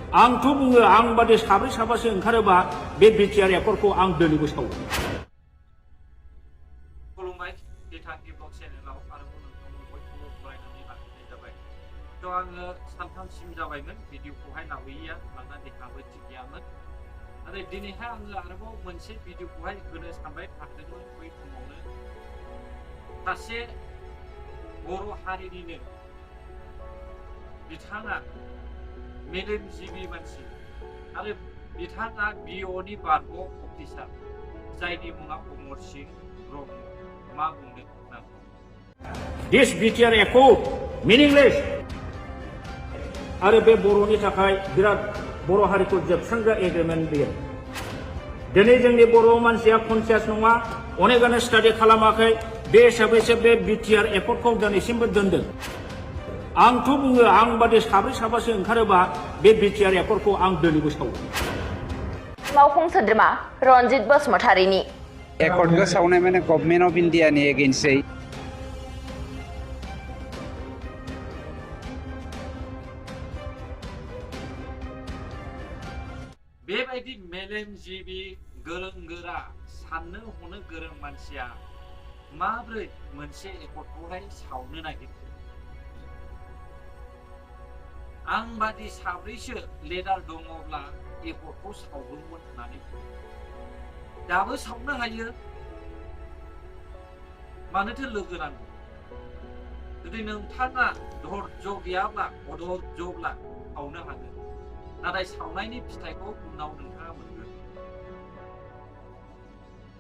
आंथ' बुङो आं बादि साब्रै साबासो ओंखारोबा बे बिटिआर एकर्डखौ आं दिनैबो सावो। खुलुमबाय बिथांनि ब्लग चेनेलाव आरोबाव नोंथांनो बयखौबो बरायनानै लाखिनाय जाबाय। थ' आङो सानथामसिम जाबायमोन भिडिअखौहाय लाबोयैया मानोना देहाबो थिग गैयामोन। आरो दिनैहाय आङो आरोबाव मोनसे भिडिअखौहाय होनो सानबाय थादोंमोन। बै समावनो सासे बर' हारिनिनो बिथाङा मेलेमजिबि मानसि आरो बिथाङा बिअनि बारग' अफिसार जायनि मुङा अमर सिंह ब्रह्म। मा बुंदों खोनासं। दिस बिटिआर एकर्ड मिनिंलेस आरो बे बर'नि थाखाय बिराद बर' हारिखौ जोबस्रांग्रा एग्रिमेन्ट बेयो। दिनै जोंनि बर' मानसिया कनसियास नङा, अनेकानो स्टाडि खालामाखै, बे हिसाबैसो बे बिटिआर एकर्डखौ दिनैसिमबो दोनदों। आंथ' बुङो आं बादि साब्रै साबासो ओंखारोबा बे बिटिआर एकर्डखौ आं दिनैबो सावो। मावफुं सोद्रोमा रनजित बसुमतारीनि एकर्डखौ सावनाय माने गभर्नमेन्ट अफ इन्डियानि एगेन्स्टै बेबायदि मेलेमजिबि गोरों गोरा साननो हनो गोरों मानसिया माब्रै मोनसे एकर्डखौहाय सावनो नागिरो? आं बादि साब्रैसो लिडार दङब्ला एकर्डखौ सावगौमोन होननानै बुङो। दाबो सावनो हायो, मानोथो लोगो नांगौ? जुदि नोंथाङा धैर्य गैयाब्ला अधैर्यब्ला सावनो हागोन, नाथाय सावनायनि फिथाइखौ उनाव नोंथाङा मोनगोन।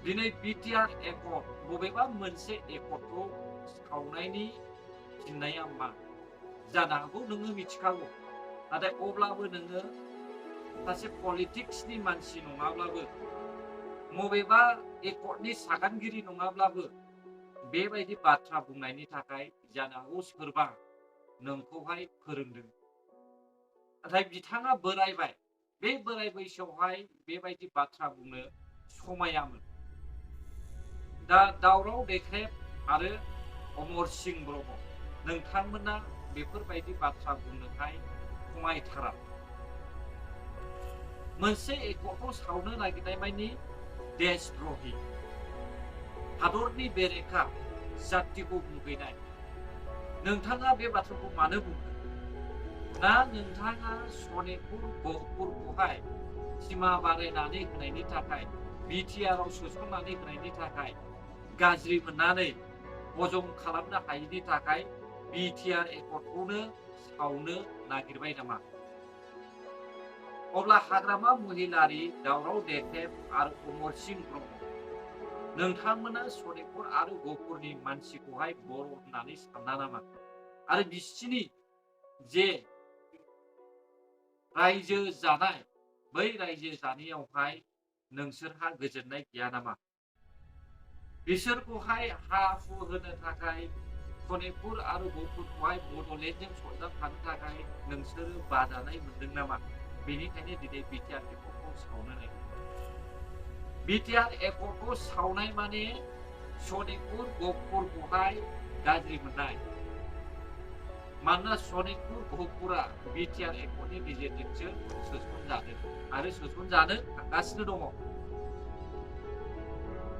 दिनै बिटिआर एकर्ड बबेबा मोनसे एकर्डखौ सावनायनि फिननाया मा? जानो हागौ नोङो मिथिखागौ, नाथाय अब्लाबो नोङो सासे पलिटिक्सनि मानसि नङाब्लाबो, बबेबा एकर्डनि सागानगिरि नङाब्लाबो बेबायदि बाथ्रा बुंनायनि थाखाय जानो हागौ सोरबा नोंखौहाय फोरोंदों। नाथाय बिथाङा बोरायबाय, बे बोराय बैसोआवहाय बेबायदि बाथ्रा बुंनो समायामोन। दा दावराव देख्रेब आरो अमर सिंह ब्रह्म नोंथांमोना बेफोरबायदि बाथ्रा बुंनोहाय समायथारा। मोनसे एकर्डखौ सावनो नागिरनाय मानि देशद्रहि, हादरनि बेरेखा, जातिखौ मुगैनाय। नोंथाङा बे बाथ्राखौ मानो बुंदों? ना नोंथाङा सनितपुर गहपुरखौहाय सिमा बारायनानै होनायनि थाखाय, बिटिआरआव सोसननानै होनायनि थाखाय गाज्रि मोननानै हजम खालामनो हायैनि थाखाय बिटिआर एकर्डखौनो सावनो नागिरबाय नामा? अब्ला हाग्रामा महिलारि, दावराव देख्रेब आरो अमर सिंह ब्रह्म नोंथांमोना सनितपुर आरो गहपुरनि मानसिखौहाय बर' होननानै साना नामा? आरो बिसिनि जे रायजो जानाय, बै रायजो जानायावहाय नोंसोरहा गोजोननाय गैया नामा? बिसोरखौहाय हा हु होनो थाखाय, सनितपुर आरो गहपुरखौहाय बड'लेण्डजों सरजाबफानो थाखाय नोंसोरो बाजानाय मोनदों नामा? बेनिखायनो दिनै बिटिआर एकर्डखौ सावनो नागिरदों। बिटिआर एकर्डखौ सावनाय माने सनितपुर गहपुरखौहाय गाज्रि मोननाय। मानोना सनितपुर गहपुरा बिटिआर एकर्डनि गेजेरजोंसो सोसनजादों आरो सोसनजानो थांगासिनो दङ।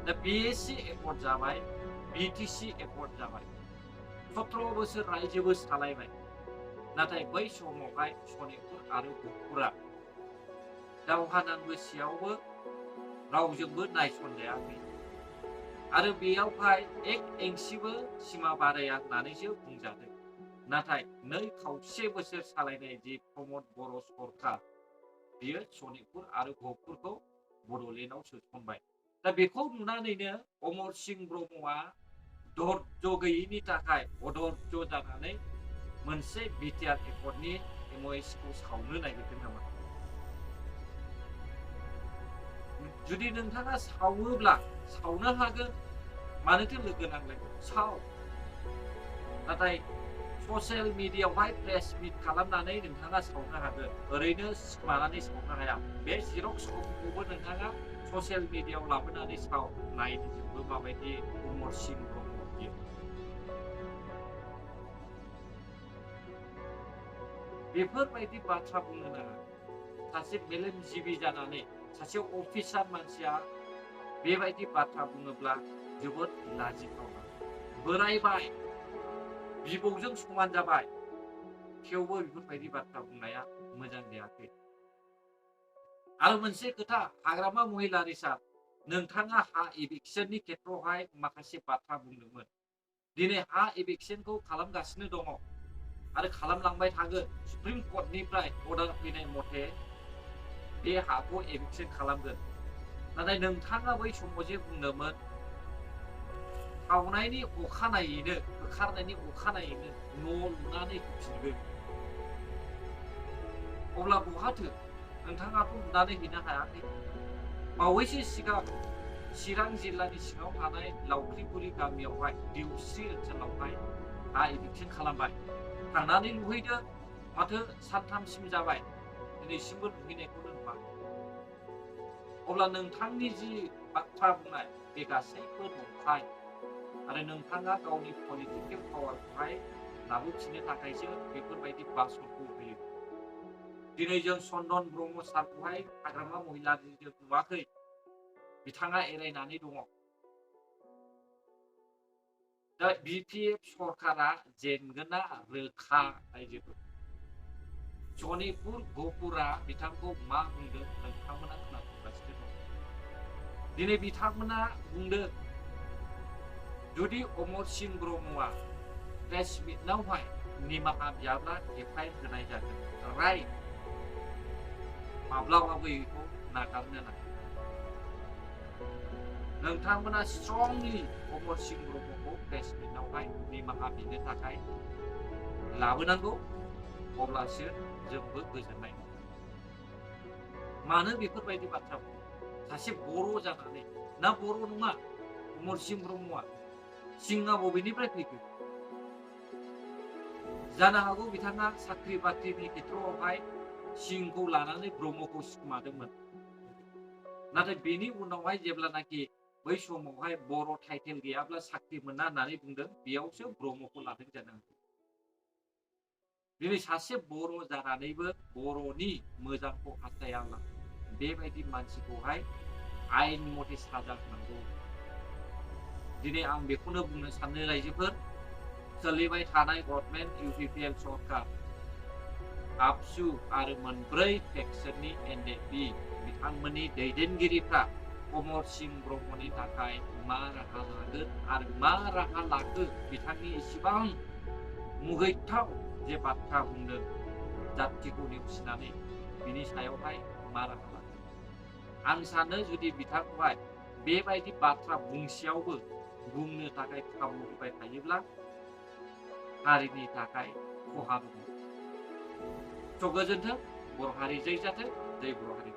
दा बिएसि एकर्ड जाबाय, बिटिसि एकर्ड जाबाय, 17 बोसोर रायजोबो सालायबाय। नाथाय बै समावहाय सनितपुर आरो गहपुरा दावहा नांबोसेयावबो रावजोंबो नायसनजायाखै आरो बेयावहाय एक एंसिबो सिमा बाराया होननानैसो बुंजादों। नाथाय 2 बोसोर सालायनाय जि प्रमद बर' सरखार, बियो सनितपुर आरो गहपुरखौ बड'लेण्डआव सोसनबाय। दा बेखौ नुनानैनो अमर सिंह ब्रह्मआ धैर्य गैयैनि थाखाय अधैर्य जानानै मोनसे बिटिआर एकर्डनि एमअएसखौ सावनो नागिरदों नामा? जुदि नोंथाङा सावोब्ला सावनो हागोन, मानोथो लोगो नांलायगोन? साव। नाथाय ससियेल मिडियायावहाय प्रेस मिट खालामनानै नोंथाङा सावनो हागोन, ओरैनो सिखोमानानै सावनो हाया। बे जिरक्स कपिखौबो नोंथाङा ससियेल मिडियायाव लाबोनानै साव, नायजोबो माबायदि अमर सिंह ब्रह्म बियो। बेफोरबायदि बाथ्रा बुंनो नाङा। सासे मेलेमजिबि जानानै सासे अफिसार मानसिया बेबायदि बाथ्रा बुङोब्ला जोबोद लाजिथावना। बोरायबाय, बिबौजों समान जाबाय, थेवबो बेफोरबायदि बाथ्रा बुंनाया मोजां जायाखै। आरो मोनसे खोथा, हाग्रामा महिलारि सार, नोंथाङा हा इभिक्सननि खेथ्रआवहाय माखासे बाथ्रा बुंदोंमोन। दिनै हा इभिक्सनखौ खालामगासिनो दङ आरो खालामलांबाय थागोन। सुप्रिम कर्टनिफ्राय अर्डार फैनाय मथे बे हाखौ इभिक्सन खालामगोन। नाथाय नोंथाङा बै समाव जे बुंदोंमोन सावनायनि अखानायैनो, होखारनायनि अखानायैनो न' लुनानै होफिनगोन। अब्ला बहाथो नोंथाङाथ' लुनानै हैनो हायाखै। बावैसो सिगां चिरां जिल्लानि सिङाव थानाय लावख्रिगुरि गामियावहाय दिउस्रि ओनसोलावहाय हा इभिक्सन खालामबाय। थांनानै लुहैदों, माथो सानथामसिम जाबाय, दिनैसिमबो लुहैनायखौनो नुवा। अब्ला नोंथांनि जि बाथ्रा बुंनाय बे गासैबो नंखाय आरो नोंथाङा गावनि पलिटिकेल पावारखौहाय लाबोफिननो थाखायसो बेफोरबायदि बासनखौ होयो। दिनै जों चन्दन ब्रह्म सारखौहाय हाग्रामा महिलारिजों नुवाखै, बिथाङा एरायनानै दङ। दा BPF सरकारा जेनगोना रोखा रायजोफोर। सनितपुर गहपुरा बिथांखौ मा बुंदों नोंथांमोना खोनासंगासिनो दं। दिनै बिथांमोना बुंदों जुदि अमर सिंह ब्रह्मआ प्रेस मिटनावहाय निमाहा बियाब्ला FIR होनाय जागोन। राइट, माब्लाबाबो बेखौ नागारनो नाङा। नोंथांमोना स्ट्रंलि अमर सिंह ब्रह्मखौ प्रेस मिटनावहाय निमाहा बिनो थाखाय लाबोनांगौ, अब्लासो जोंबो गोजोननाय मोनो। मानो बेफोरबायदि बाथ्रा बुङो? सासे बर' जानानै, ना बर' नङा अमर सिंह ब्रह्मआ? सिंहआ बबेनिफ्राय फैखो? जानो हागौ बिथाङा साख्रि बाख्रिनि खेथ्रआवहाय सिंहखौ लानानै ब्रह्मखौ सिखोमादोंमोन। नाथाय बेनि उनावहाय जेब्लानाखि बै समावहाय बर' टाइटेल गैयाब्ला साख्रि मोना होननानै बुंदों, बेयावसो ब्रह्मखौ लादों जानो हागौ। दिनै सासे बर' जानानैबो बर'नि मोजांखौ हास्थायाब्ला बेबायदि मानसिखौहाय आयेन मथे साजा होनांगौ। दिनै आं बेखौनो बुंनो सानो रायजोफोर, सोलिबाय थानाय गभर्नमेन्ट UPPL सरकार, आबसु आरो मोनब्रै फेक्सननि NDP बिथांमोननि दैदेनगिरिफ्रा अमर सिंह ब्रह्मनि थाखाय मा राहा लागोन आरो मा राहा लाखो, बिथांनि इसिबां मुगैथाव जे बाथ्रा बुंदों जाथिखौ नेवसिनानै, बिनि सायावहाय मा राहा लागोन। आं सानो जुदि बिथांखौहाय बेबायदि बाथ्रा बुंसेयावबो बुंनो थाखाय खाबु होबाय थायोब्ला हारिनि थाखाय खहा दङ। स' गोजोन्थों, बर' हारि जै जाथों, जै बर' हारि।